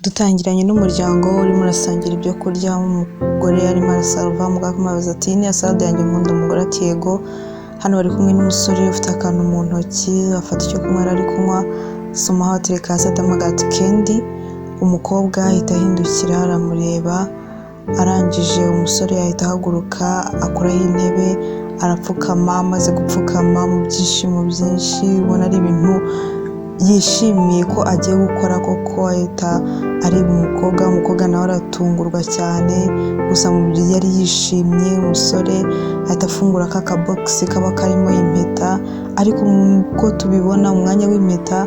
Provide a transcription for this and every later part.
Dutangiranye n'umuryango urimo urasangira ibyo kurya, umugore arimo arasarva, umugabo akamubaza ati: "Iyi ni ya salade yanjye nkunda?" Umugore ati: "Yego." Hano bari kumwe n'umusore ufite akantu mu ntoki, afata icyo kunywa, ari kunywa, somaho, atereka hasi, atamagara ati: "Kendi." Umukobwa ahita ahindukira aramureba, arangije umusore ahita ahaguruka, akuraho intebe, arapfukama. Amaze gupfukama, mu byishimo byinshi, ubona ari ibintu yishimiye ko agiye gukora koko, ahita areba umukobwa. Umukobwa nawe aratungurwa cyane, gusa mu byo yari yishimye. Umusore ahita afungura ka kabogisi kaba karimo impeta, ariko uko tubibona mu mwanya w'impeta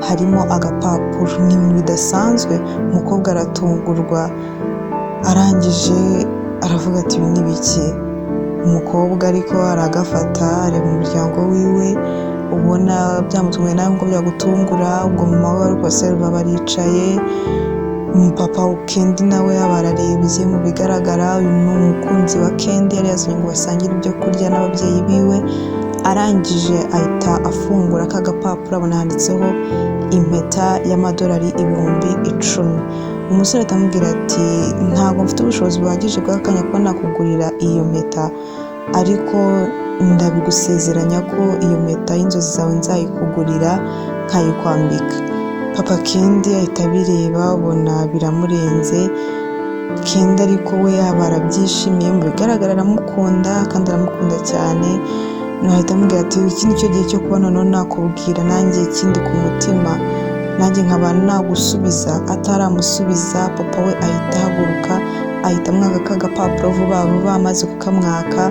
harimo agapapuro. Ni ibintu bidasanzwe. Umukobwa aratungurwa, arangije aravuga ati: "Ibi ni biki?" Umukobwa ariko aragafata, areba umuryango wiwe, ubona byamutunguye, nawe ngo byagutungura. Ubwo mama we wari kubaseriva baricaye, papa Kendi nawe aba ararebye. Mu bigaragara uyu ni umukunzi wa Kendi yari yazanye ngo basangire ibyo kurya n'ababyeyi biwe. Arangije ahita afungura ka gapapuro, abona handitseho impeta y'amadolari 10,000. Umusore ahita amubwira ati: "Ntabwo mfite ubushobozi buhagije bw'akanya kuba nakugurira iyo mpeta, ariko ndabigusezeranya ko iyo mpeta y'inzozi zawe nzayikugurira nkayikwambika." Papa Kendi ahita abireba, abona biramurenze. Kendi ariko we aba arabyishimiye, mu bigaragara aramukunda kandi aramukunda cyane. Ahita amubwira ati: "Iki ni cyo gihe cyo kuba noneho nakubwira nanjye ikindi ku mutima, nanjye nkaba nagusubiza." Ataramusubiza, papa we ahita ahaguruka, ahita amwaka ka gapapuro vuba vuba. Amaze kukamwaka,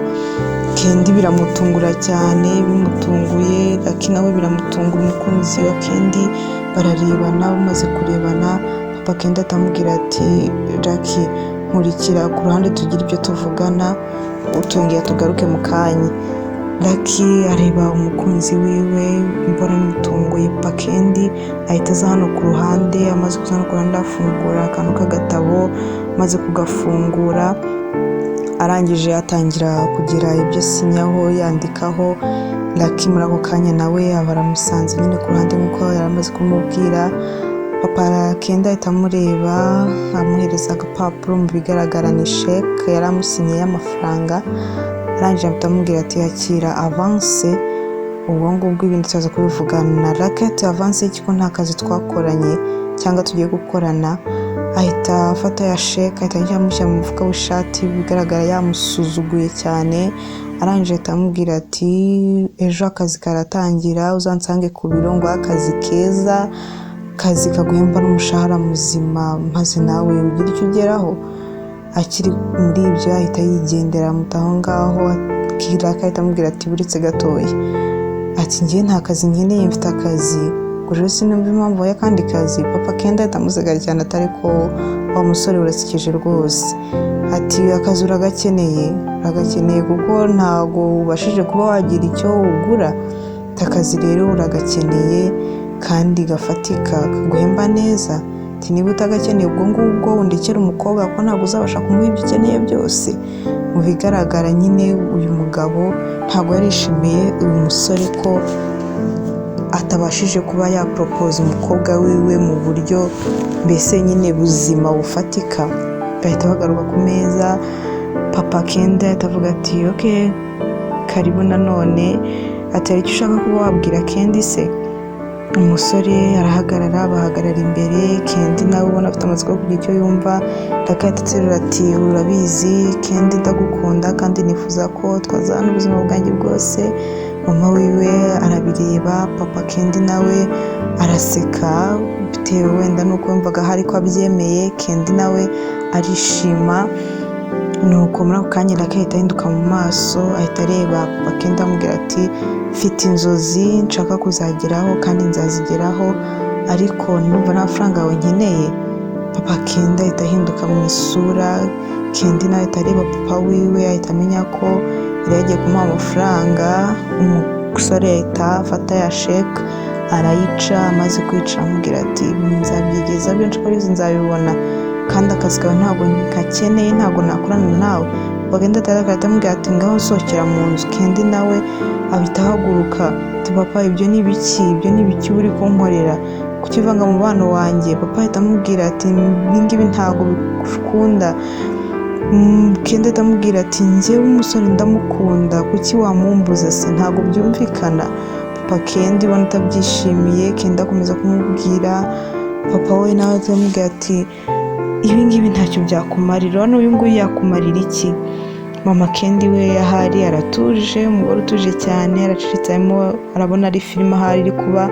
Kendi biramutungura cyane. Bimutunguye, Lucky nawe biramutungura, umukunzi wa Kendi. Bararebana, bamaze kurebana, papa Kendi atamubwira ati: "Lucky, nkurikira ku ruhande tugire ibyo tuvugana, utongera tugaruke mu kanya." Lucky areba umukunzi wiwe, mbona bimutunguye. Papa Kendi ahita aza hano ku ruhande. Amaze kuza hano ku ruhande, afungura akantu k'agatabo. Amaze kugafungura, arangije atangira kugira ibyo asinyaho, yandikaho. Lucky muri ako kanya nawe aba aramusanze nyine ku ruhande nk'uko yari amaze kumubwira. Papa Kendi ahita amureba, amuhereza agapapuro. Mu bigaragara ni sheke yari amusinyiye y'amafaranga. Arangije ahita amubwira ati: "Yakira avance, ubwo ngubwo ibindi tuza kubivugana." Lucky ati: "Avance y'iki ko nta kazi twakoranye cyangwa tugiye gukorana?" Ahita afata ya sheke, ahita amushyira mu mufuka w'ishati. Bigaragara yamusuzuguye cyane. Arangije ahita amubwira ati: "Ejo akazi karatangira, uzansange ku biro ngo akazi keza, kazi kaguhemba n'umushahara muzima, maze nawe ugire icyo ugeraho." Akiri muri ibyo, ahita yigendera, amuta aho ngaho. Lucky ahita amubwira ati: "Buretse gatoya." Ati: "Njye nta kazi nkeneye, mfite akazi." Ubwo rero sinumva impamvu y'akandi kazi. Papa Kendi ahita amuseka cyane, atari ko wa musore urasekeje rwose. Ati: "Akazi uragakeneye, uragakeneye kuko ntago ubashije kuba wagira icyo ugura. Akazi rero uragakeneye kandi gafatika kaguhemba neza." Ati: "Niba utagakeneye, ubwo ngubwo undekere umukobwa, kuko ntabwo uzabasha kumuha ibyo ukeneye byose." Mu bigaragara nyine uyu mugabo ntabwo yarishimiye uyu musore ko atabashije kuba yaporopoza umukobwa wiwe mu buryo mbese nyine buzima bufatika. Bahita bagaruka ku meza. Papa Kendi ahita avuga ati: "Ok, karibu nanone." Ati: "Hari icyo ushaka kuba wabwira Kendi se?" Umusore arahagarara, bahagarara imbere. Kendi nawe ubona afite amatsiko yo kugira icyo yumva. Lucky ahita aterura ati: "Urabizi Kendi, ndagukunda kandi nifuza ko twazabana ubuzima bwanjye bwose." Mama wiwe arabireba, papa Kendi nawe araseka, bitewe wenda n'uko yumvaga hari ko abyemeye. Kendi nawe arishima. Nuko muri ako kanya Lucky ahita ahinduka mu maso, ahita areba papa Kendi, amubwira ati: "Mfite inzozi nshaka kuzageraho kandi nzazigeraho, ariko numva nta mafaranga yawe nkeneye." Papa Kendi ahita ahinduka mu isura. Kendi nawe ahita areba papa wiwe, ahita amenya ko yari yagiye kumuha amafaranga. Umusore ahita afata ya sheke arayica. Amaze kwica, aramubwira ati: "Nzabyigeza byo nshaka byose nzabibona, kandi akazi kawe ntabwo nkakeneye, ntabwo nakorana nawe." Bagenda, ahita amubwira ati: "Ngaho nsohokera mu nzu." Kendi nawe ahita ahaguruka ati: "Papa, ibyo ni ibiki? Ibyo ni ibiki uri kunkorera?" Kuki uvanga mu mubano wanjye?" Papa ahita amubwira ati: "Ibi ngibi ntabwo bikunda." Kendi ahita amubwira ati: "Njyewe umusore ndamukunda, kuki wamumbuza se? Ntabwo byumvikana." Papa Kendi ubona atabyishimiye. Kendi akomeza kumubwira, papa we nawe atamubwira ati: "Ibi ngibi ntacyo byakumarira, urabona uyu nguyu yakumarira iki?" Mama Kendi we ahari aratuje, umugore utuje cyane, aracecetse, arimo arabona ari filime ahari iri kuba.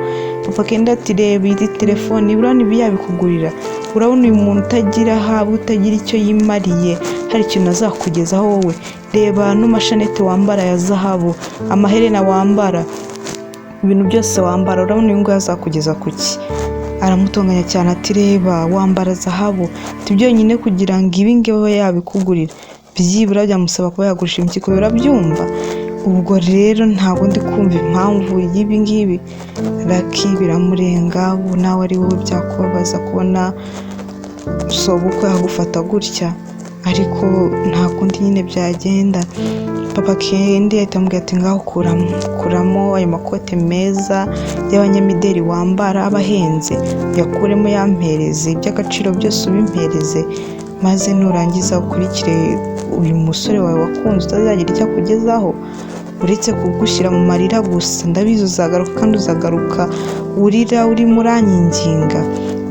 Papa Kendi ati: "Reba iyi telefone, urabona ibi yabikugurira? Urabona uyu muntu utagira ahabwa, utagira icyo yimariye, hari ikintu azakugezaho wowe? Reba n'amashanete wambara ya zahabu, amaherena wambara, ibintu byose wambara, urabona uyu nguyu azakugeza ku ki?" Aramutonganya cyane ati: "Reba wambara zahabu," ati: "byonyine kugira ngo ibi ngibi abe yabikugurira, byibura byamusaba kuba yagurisha impyiko, urabyumva? Ubwo rero ntabwo ndi kumva impamvu y'ibi ngibi." Lucky biramurenga. Ubu nawe ari wowe byakubabaza kubona sobukwe yagufata gutya, ariko nta kundi nyine byagenda. Papa Kendi ahita amubwira ati: "Ngaho kuramo, kuramo ayo makote meza y'abanyamideli wambara aba ahenze, uyakuremo yampereze, iby'agaciro byose ubimpereze, maze nurangiza ukurikire uyu musore wawe wakunze utazagira icyo akugezaho uretse kugushyira mu marira gusa. Ndabizi uzagaruka, kandi uzagaruka urira, urimo uranyinginga.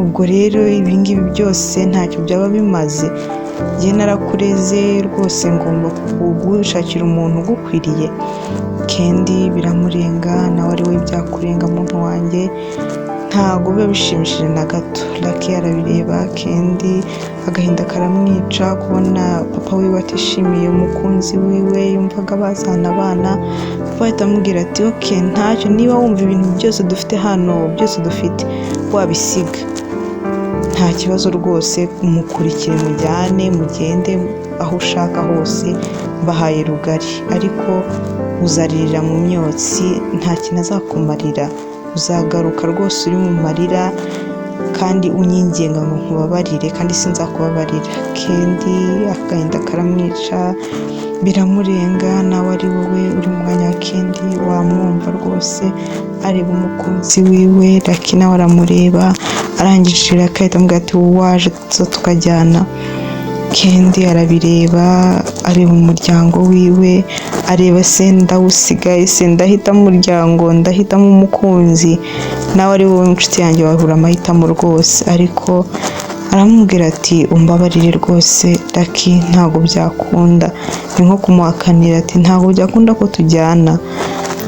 Ubwo rero ibi ngibi byose ntacyo byaba bimaze. Njye narakureze rwose, ngomba kugushakira umuntu ugukwiriye." Kendi biramurenga. Nawe ari we byakurenga, muntu wanjye, ntabwo biba bishimishije na gato. Lucky arabireba, Kendi agahinda karamwica kubona papa wiwe atishimiye umukunzi wiwe yumvaga bazana abana. Papa ahita amubwira ati: "Ok, ntacyo, niba wumva ibintu byose dufite hano, byose dufite wabisiga, nta kibazo rwose, mukurikire, mujyane, mugende aho ushaka hose, mbahaye rugari, ariko uzaririra mu myotsi, nta kintu azakumarira. Uzagaruka rwose uri mu marira kandi unyinginga ngo nkubabarire, kandi sinzakubabarira." Kendi agahinda karamwica, biramurenga. Nawe ari wowe uri mu mwanya wa Kendi wamwumva rwose. Areba umukunzi wiwe Lucky, nawe aramureba, arangije Lucky ahita amubwira ati: "Waje tukajyana." Kendi arabireba, areba umuryango wiwe, areba se ndawusigaye, se ndahitamo umuryango, ndahitamo umukunzi? Nawe ari wowe inshuti yanjye wahura amahitamo rwose. Ariko aramubwira ati: "Umbabarire rwose Lucky, ntabwo byakunda." Ni nko kumuhakanira ati: "Ntabwo byakunda ko tujyana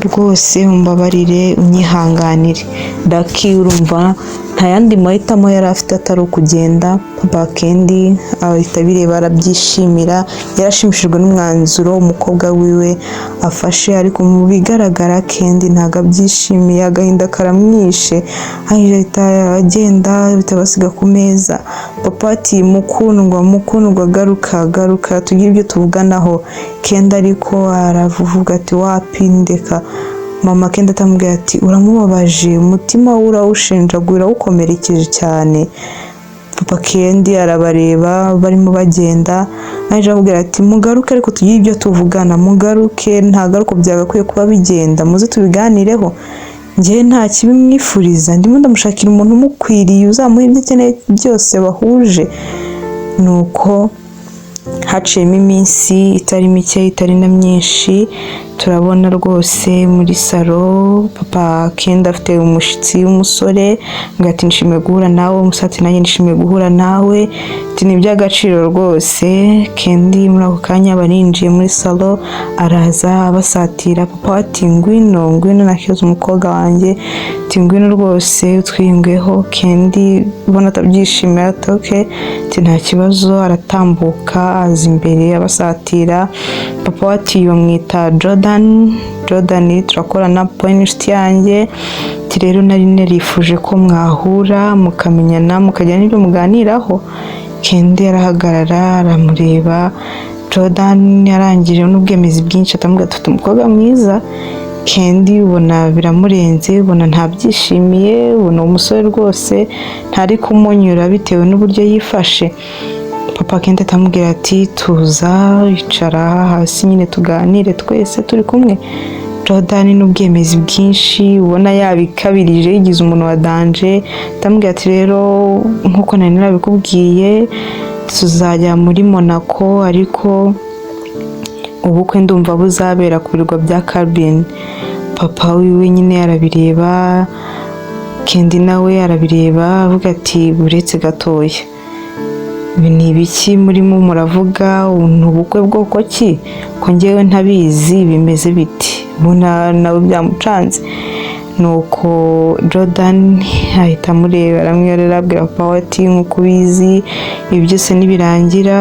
rwose, umbabarire, unyihanganire." Lucky urumva nta yandi mahitamo yari afite atari ukugenda. Papa Kendi ahita abireba, arabyishimira, yarashimishijwe n'umwanzuro umukobwa wiwe afashe. Ariko mu bigaragara Kendi ntabwo abyishimiye, agahinda karamwishe, ahita agenda, ahita basiga ku meza. Papa ati: "Mukundwa, mukundwa, garuka, garuka tugire ibyo tuvuganaho." Kendi ariko aravuga ati: "Wapi, ndeka." Mama Kendi atamubwira ati: "Uramubabaje, umutima we urawushenjaguye, urawukomerekeje cyane." Papa Kendi arabareba barimo bagenda, naje aramubwira ati: "Mugaruke ariko tugire ibyo tuvugana, mugaruke, ntabwo ari uko byagakwiye kuba bigenda, muze tubiganireho. Njyewe nta kibi mwifuriza, ndimo ndamushakira umuntu umukwiriye uzamuha ibyo akeneye byose bahuje." Nuko haciyemo iminsi itari mike, itari na myinshi, turabona rwose muri salo papa Kendi afite umushyitsi w'umusore, ngo ati: "Nishimiye guhura nawe." Umusore ati: "Nanjye nishimiye guhura nawe," ati: "Ni iby'agaciro rwose." Kendi muri ako kanya barinjiye muri salo, araza abasatira. Papa ati: "Ngwino, ngwino, nta kibazo umukobwa wanjye," ati: "Ngwino rwose utwiyungeho." Kendi ubona atabyishimiye ati: "Okay," ati: "Nta kibazo." Aratambuka aza imbere abasatira. Papa ati: "Bamwita Jordan, Jordan turakorana, papa ni inshuti yanjye," ati: "Rero nari narifuje ko mwahura, mukamenyana, mukagira n'ibyo muganiraho." Kendi arahagarara, aramureba. Jordan arangije n'ubwemezi bwinshi atamubwira ati: "Ufite umukobwa mwiza." Kendi ubona biramurenze, ubona ntabyishimiye, ubona uwo musore rwose ntari kumunyura bitewe n'uburyo yifashe. Papa Kendi atamubwira ati: "Tuza, icara hasi nyine tuganire twese turi kumwe." Jordan Jordan n'ubwemezi bwinshi, ubona yabikabirije, yigize umuntu wa danger. Ndamubwira ati: "Rero nk'uko nari narabikubwiye, tuzajya muri Monaco, ariko ubukwe ndumva buzabera ku birwa bya Caribbean." Papa wiwe nyine arabireba, Kendi nawe arabireba, avuga ati: "Buretse gatoya, ibi ni ibiki murimo muravuga? Ni ubukwe bwoko ki ko ngewe ntabizi? Bimeze biti?" Ubona nawe byamucanze. Nuko Jordan ahita amureba, aramwiyorera, abwira papa we ati: "Nk'uko ubizi, ibi byose nibirangira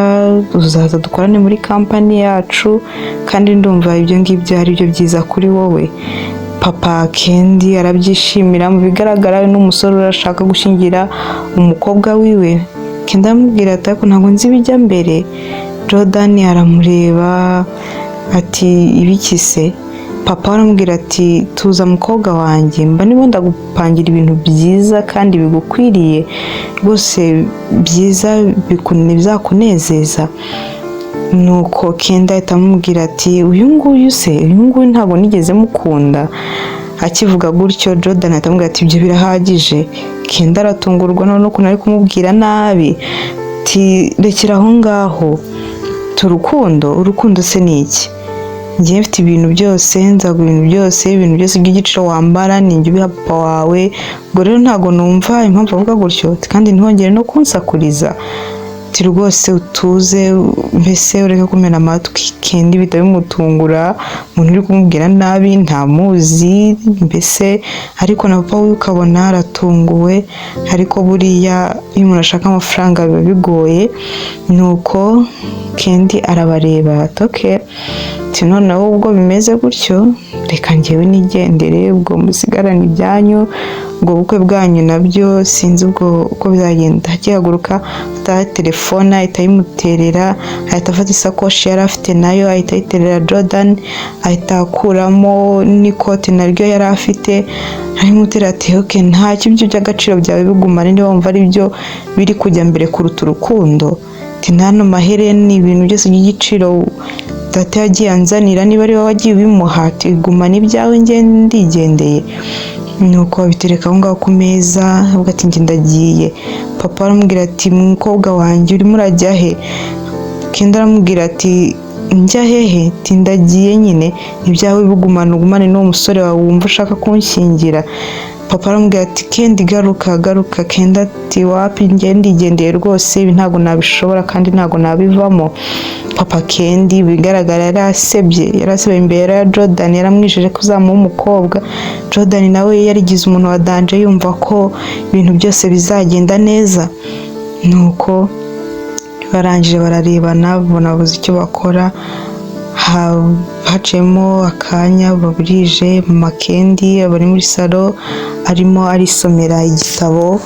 uzaza dukorane muri kampani yacu, kandi ndumva ibyo ngibyo ari byo byiza kuri wowe." Papa Kendi arabyishimira. Mu bigaragara n'umusore urashaka gushyingira umukobwa wiwe. Kendi aramubwira ati: "Ariko ntabwo nzi ibijya mbere." Jordan aramureba ati: "Ibiki se?" Papa aramubwira ati: "Tuza mukobwa wanjye, mba niba ndagupangira ibintu byiza kandi bigukwiriye rwose, byiza bizakunezeza." Nuko Kenda ahita amubwira ati: "Uyu nguyu se? Uyu nguyu ntabwo nigeze mukunda." Akivuga gutyo, Jordan ahita amubwira ati: "Ibyo birahagije." Kenda aratungurwa none ukuntu ari kumubwira nabi, ati: "Rekera aho ngaho, urukundo, urukundo se ni iki? Ngiye mfite ibintu byose, nzaguha ibintu byose, ibintu byose by'igiciro wambara ninjye ubiha papa wawe. Ubwo rero ntabwo numva impamvu avuga gutyo, kandi ntiwongere no kunsakuriza." Ati: "Rwose utuze, mbese ureke kumena amatwi." Kendi bihita bimutungura, umuntu uri kumubwira nabi ntamuzi mbese, ariko na papa we ukabona aratunguwe. Ariko buriya iyo umuntu ashaka amafaranga biba bigoye. Nuko Kendi arabareba ati: "Okay," ati: "noneho ubwo bimeze gutyo, reka njyewe nigendere, ubwo musigarane ibyanyu, ubwo bukwe bwanyu nabyo sinzi ubwo uko bizagenda." Akihaguruka afata telefone, ahita ayimuterera, ahita afata isakoshi yari afite nayo ahita ayiterera Jordan, ahita akuramo n'ikote naryo yari afite, arimutera ati: "Okay, ntacyo, ibyo by'agaciro byawe bigumane niba wumva ari byo biri kujya mbere kuruta urukundo." Ati: "N'ano mahereni, ibintu byose by'igiciro data yagiye anzanira, niba ari wowe wagiye ubimuha, ati gumana ibyawe, njye ndigendeye." Nuko babitereka aho ngaho ku meza, avuga ati: "Njye ndagiye." Papa aramubwira ati: "Mukobwa wanjye, urimo urajya he?" Kenda aramubwira ati: "Njya hehe?" Ati: "Ndagiye nyine, ibyawe bigumane, ugumane n'uwo musore wawe wumva ushaka kunshyingira." Papa aramubwira ati: "Kendi, garuka, garuka." Kenda ati: "Wapi, njye ndigendeye rwose, ibi ntabwo nabishobora kandi ntabwo nabivamo." Papa Kendi bigaragara yari asebye, yari asebye imbere ya Jordan. Yaramwijeje ko uzamuha umukobwa. Jordan nawe yarigize umuntu wa danger, yumva ko ibintu byose bizagenda neza. Nuko barangije bararebana, babona babuze icyo bakora. Haciyemo akanya baburije, mama Kendi bari muri salo, arimo arisomera igitabo.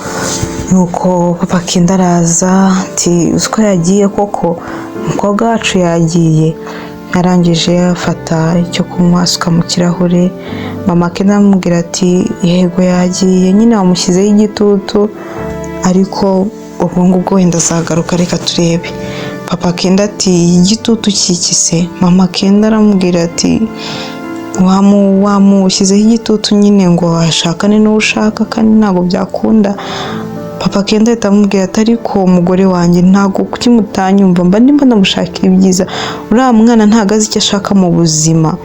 Nuko papa Kendi araza ati: "Uzi ko yagiye koko? Umukobwa wacu yagiye." Arangije afata icyo kunywa, asuka mu kirahure. Mama Kendi aramubwira ati: "Yego, yagiye nyine, wamushyizeho igitutu, ariko ubwo ngubwo wenda azagaruka, reka turebe." Papa Kenda ati: "Igitutu kiki se?" Mama Kenda aramubwira ati: "Wamushyizeho igitutu nyine ngo ashakane n'uwo ushaka, kandi ntabwo byakunda." Papa Kenda ahita amubwira ati: "Ariko umugore wanjye, ntabwo kuki mutanyumva? Mba ndimo ndamushakira ibyiza, uriya mwana ntabwo azi icyo ashaka mu buzima."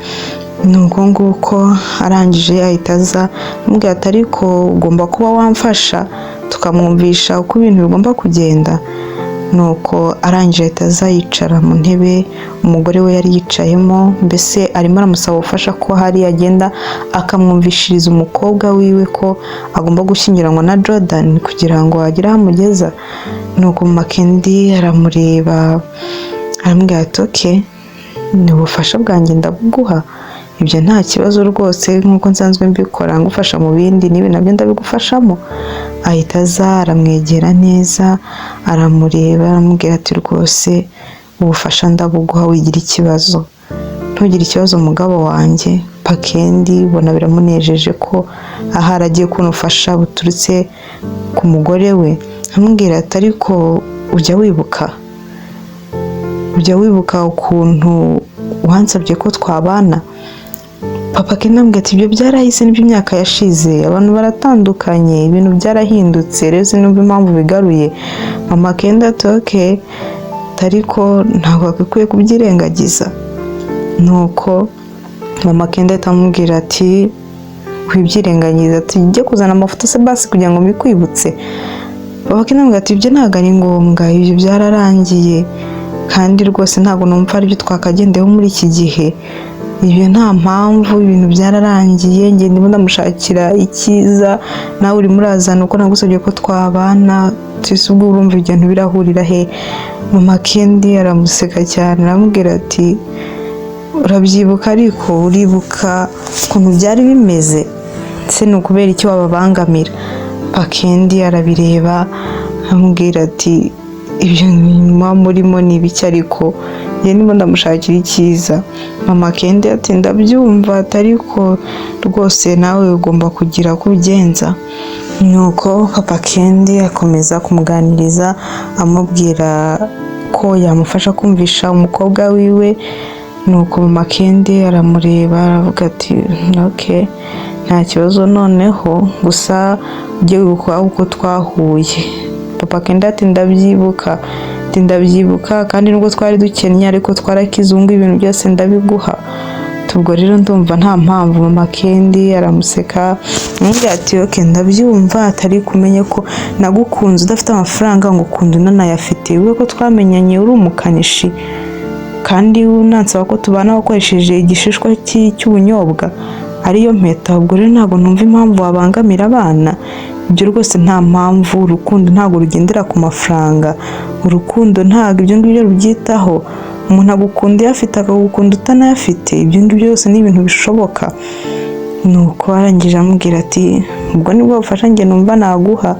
Ni uko nguko arangije ahita aza amubwira ati: "Ariko ugomba kuba wamfasha tukamwumvisha uko ibintu bigomba kugenda." Nuko arangije ahita aza yicara mu ntebe umugore we yari yicayemo, mbese arimo aramusaba ubufasha ko hari agenda akamwumvishiriza umukobwa wiwe ko agomba gushyingiranwa na Jordan kugira ngo agire aho amugeza. Nuko mama Kendi aramureba, aramubwira ati: "Okay, ni ubufasha bwanjye ndabuguha, ibyo nta kibazo rwose, nk'uko nsanzwe mbikora ngufasha mu bindi, n'ibi nabyo ndabigufashamo." Ahita aza aramwegera neza, aramureba, aramubwira ati: "Rwose ubufasha ndabuguha, wigira ikibazo, ntugire ikibazo mugabo wanjye." Pakendi ubona biramunejeje ko ahari agiye kubona ubufasha buturutse ku mugore we. Amubwira ati: "Ariko ujya wibuka ukuntu wansabye ko twabana?" Papa Kendi amubwira ati ibyo byarahise, nibyo, imyaka yashize, abantu baratandukanye, ibintu byarahindutse, rero sinumva impamvu bigaruye. Mama Kendi ati okay, ariko ntabwo wakwiye kubyirengagiza. Nuko mama Kendi ahita amubwira ati wibyirengagiza, ati ujye kuzana amafoto se basi kugira ngo mbikwibutse. Papa Kendi amubwira ati ibyo ntabwo ari ngombwa, ibyo byararangiye, kandi rwose ntabwo numva aribyo twakagendeyeho muri iki gihe. Ibyo nta mpamvu, ibintu byararangiye, njye ndimo ndamushakira icyiza, nawe urimo urazana uko nagusabye ko twabana, twese ubwo urumva ibintu birahurira he? Mama Kendi aramuseka cyane, aramubwira ati urabyibuka, ariko uribuka ukuntu byari bimeze se? Ni ukubera iki wababangamira? Papa Kendi arabireba, aramubwira ati ibyo nyuma murimo ni ibiki? Ariko njye ndimo ndamushakira icyiza. Mama Kendi ati ndabyumva, ariko rwose nawe ugomba kugira uko ubigenza. Nuko papa Kendi akomeza kumuganiriza, amubwira ko yamufasha kumvisha umukobwa wiwe. Nuko mama Kendi aramureba, aravuga ati okay, nta kibazo, noneho gusa ujye wibuka uko twahuye. Papa Kendi ati ndabyibuka, ati ndabyibuka, kandi nubwo twari dukennye ariko twarakize, ubu ngubu ibintu byose ndabiguha. Ubwo rero ndumva nta mpamvu. Mama Kendi aramuseka, amubwira ati okay, ndabyumva, atari kumenye ko nagukunze udafite amafaranga, ngo ukunda unanayafite, wibuke ko twamenyanye uri umukanishi, kandi unansaba ko tubana wakoresheje igishishwa cy'ubunyobwa ariyo mpeta. Ubwo rero ntabwo numva impamvu wabangamira abana, ibyo rwose nta mpamvu. Urukundo ntabwo rugendera ku mafaranga, urukundo ntabwo ibyo ngibyo rubyitaho. Umuntu agukunda iyo afite, akagukunda utanayafite, ibyo ngibyo byose ni ibintu bishoboka. Nuko arangije amubwira ati ubwo nibwo bufasha njye numva naguha.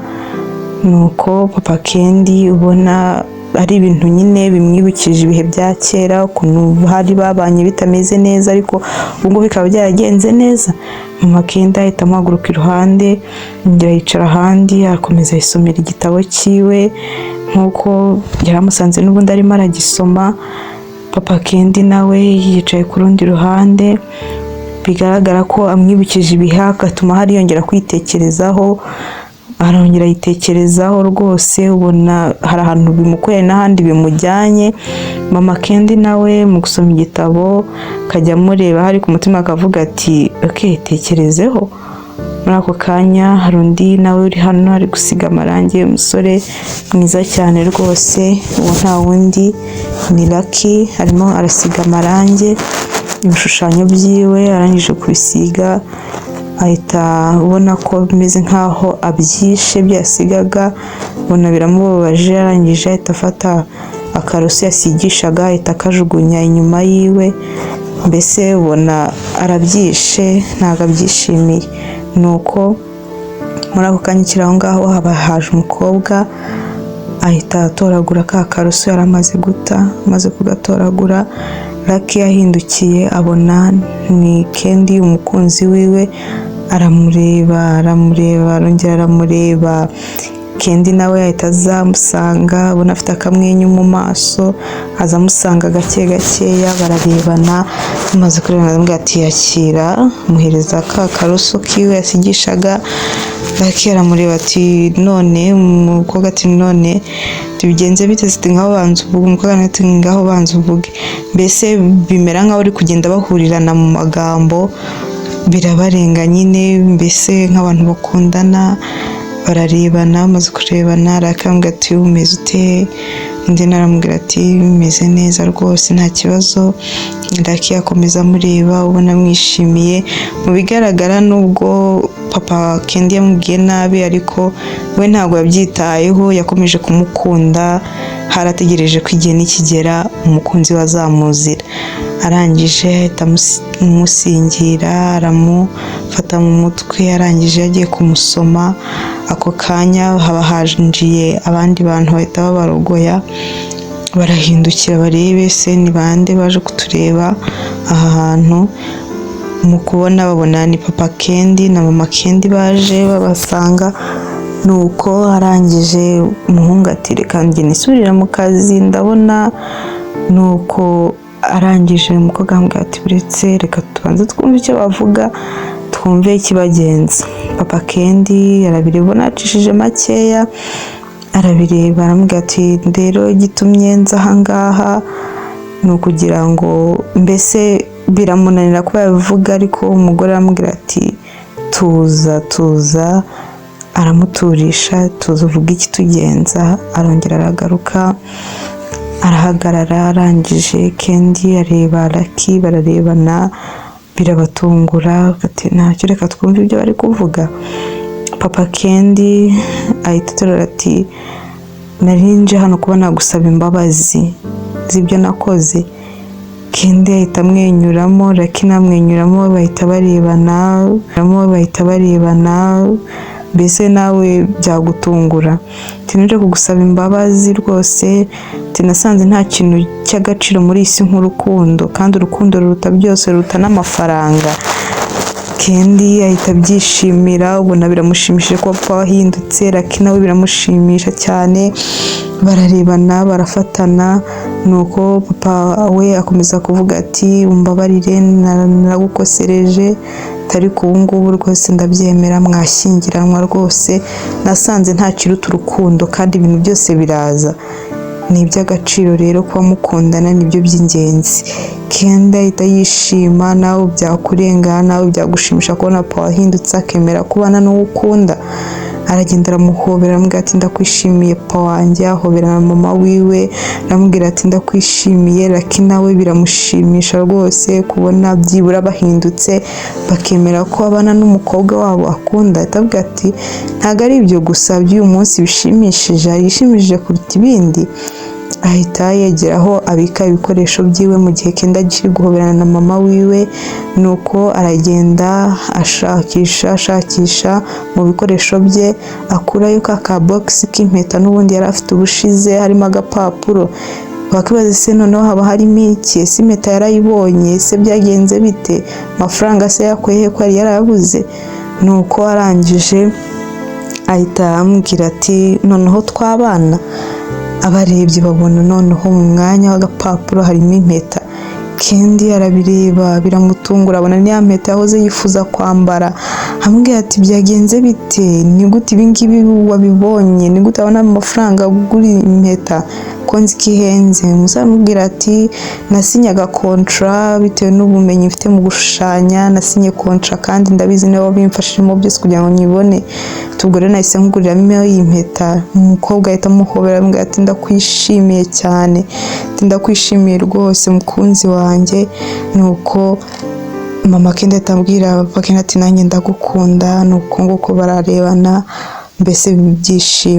Nuko papa Kendi ubona ari ibintu nyine bimwibukije ibihe bya kera, ukuntu hari babanye bitameze neza, ariko ubu ngubu bikaba byaragenze neza. Mama Kendi ahita amuhaguruka iruhande, yongera yicara ahandi, arakomeza yisomera igitabo cyiwe nk'uko yari amusanze n'ubundi arimo aragisoma. Papa Kendi nawe yicaye ku rundi ruhande, bigaragara ko amwibukije ibihe, agatuma hari yongera kwitekerezaho, arongera yitekerezaho rwose, ubona hari ahantu bimukuye n'ahandi bimujyanye. Mama Kendi nawe mu gusoma igitabo akajya amureba, hari ku mutima akavuga ati okay, tekerezeho. Muri ako kanya hari undi nawe uri hano ari gusiga amarangi, umusore mwiza cyane rwose, uwo nta wundi ni Lucky, arimo arasiga amarangi ibishushanyo byiwe. Arangije kubisiga ahita ubona ko bimeze nkaho abyishe ibyo yasigaga, ubona biramubabaje. Arangije ahita afata akaroso yasigishaga, ahita akajugunya inyuma yiwe, mbese ubona arabyishe, ntabwo abyishimiye. Nuko muri ako kanya ukiri aho ngaho haba haje umukobwa, ahita atoragura ka karoso yari amaze guta. Amaze kugatoragura, Lucky yahindukiye abona ni Kendi umukunzi wiwe, aramureba, aramureba, arongera aramureba. Kendi nawe ahita aza amusanga, abona afite akamwenyu mu maso, aza amusanga gake gakeya, bararebana. Bamaze kurebana aramubwira ati yakira, amuhereza ka karoso kiwe yasigishaga. Lucky aramureba ati none, umukobwa ati none tubigenze bite? Ati ngaho banza uvuge. Umukobwa nawe ati ngaho banza uvuge. Mbese bimera nkaho bari kugenda bahurirana mu magambo, birabarenga nyine, mbese nk'abantu bakundana bararebana. Bamaze kurebana, arakambwira ati umeze ute? Undi nawe aramubwira ati meze neza rwose, nta kibazo. Lucky akomeza amureba, ubona amwishimiye. Mu bigaragara nubwo papa Kendi yamubwiye nabi, ariko we ntabwo yabyitayeho, yakomeje kumukunda, harategereje ko igihe nikigera umukunzi we azamuzira. Arangije ahita amusingira, aramufata mu mutwe, arangije agiye kumusoma, ako kanya haba hinjiye abandi bantu bahita babarogoya, barahindukira barebe se ni bande baje kutureba aha hantu. Mu kubona babona ni papa Kendi na mama Kendi baje babasanga. Nuko arangije umuhungu ati reka njye nisubirira mu kazi ndabona. Nuko Arangije umukobwa aramubwira ati buretse, reka tubanze twumve icyo bavuga, twumve ikibagenza. Papa Kendi arabireba, ubona acishije makeya, arabireba, aramubwira ati rero igitumye nza ahangaha ni ukugira ngo, mbese biramunanira kuba yabivuga, ariko umugore aramubwira ati tuza, tuza, aramuturisha, tuza uvuge ikitugenza. Arongera aragaruka arahagarara. Arangije Kendi areba Lucky, bararebana, birabatungura, ati ntacyo, reka twumve ibyo bari kuvuga. Papa Kendi ahita aterura ati nari nje hano kuba nagusaba imbabazi z'ibyo nakoze. Kendi ahita amwenyuramo, Lucky namwenyuramo, bahita barebana, bahita barebana, mbese nawe byagutungura. Ati nje kugusaba imbabazi rwose, ati nasanze nta kintu cy'agaciro muri iyi si nk'urukundo, kandi urukundo ruruta byose, ruruta n'amafaranga. Kendi ahita abyishimira, ubona biramushimishije kuba papa wahindutse. Lucky nawe biramushimisha cyane, bararebana, barafatana. Nuko papa we akomeza kuvuga ati umbabarire, naragukosereje, ariko ubu ngubu rwose ndabyemera, mwashyingiranwa rwose. Nasanze nta kiruta urukundo, kandi ibintu byose biraza, ni iby'agaciro. Rero kuba mukundana nibyo by'ingenzi. Kendi ahita yishima. Nawe byakurenga, nawe byagushimisha kubona papa wahindutse akemera kubana n'uwo ukunda. Aragenda aramuhobera, aramubwira ati ndakwishimiye papa wanjye. Ahobera na mama wiwe, aramubwira ati ndakwishimiye. Lucky nawe biramushimisha rwose kubona byibura bahindutse bakemera ko abana n'umukobwa wabo akunda. Ahita avuga ati ntabwo ari ibyo gusa by'uyu munsi bishimishije, hari ishimishije kuruta ibindi. Ahita yegera aho abika ibikoresho byiwe mu gihe Kendi akiri guhoberana na mama wiwe. Nuko aragenda ashakisha, ashakisha mu bikoresho bye, akurayo ka ka box k'impeta n'ubundi yari afite ubushize, harimo agapapuro. Wakibaza se noneho haba harimo iki? Ese impeta yarayibonye? Ese byagenze bite? Amafaranga se yakuye he ko yari yarayabuze? Nuko arangije ahita amubwira ati noneho twabana. Abarebye babona noneho mu mwanya w'agapapuro harimo impeta. Kendi arabireba, biramutungura, abona niya mpeta yahoze yifuza kwambara. Amubwira ati byagenze bite? Ni gute ibi ngibi wabibonye? Ni gute abona amafaranga agura impeta ko nzi ko ihenze? Umusore aramubwira ati nasinyaga contrat bitewe n'ubumenyi mfite mu gushushanya, nasinye contrat kandi ndabizi niba wabimfashijemo byose kugira ngo nyibone. Ubwo rero nahise nkuguriramo iyi mpeta. Umukobwa ahita amuhobera, aramubwira ati ndakwishimiye cyane, ati ndakwishimiye rwose mukunzi wanjye. Nuko mama Kendi ahita abwira papa Kendi ati nanjye ndagukunda. Nuko nguko bararebana, mbese biba ibyishimo.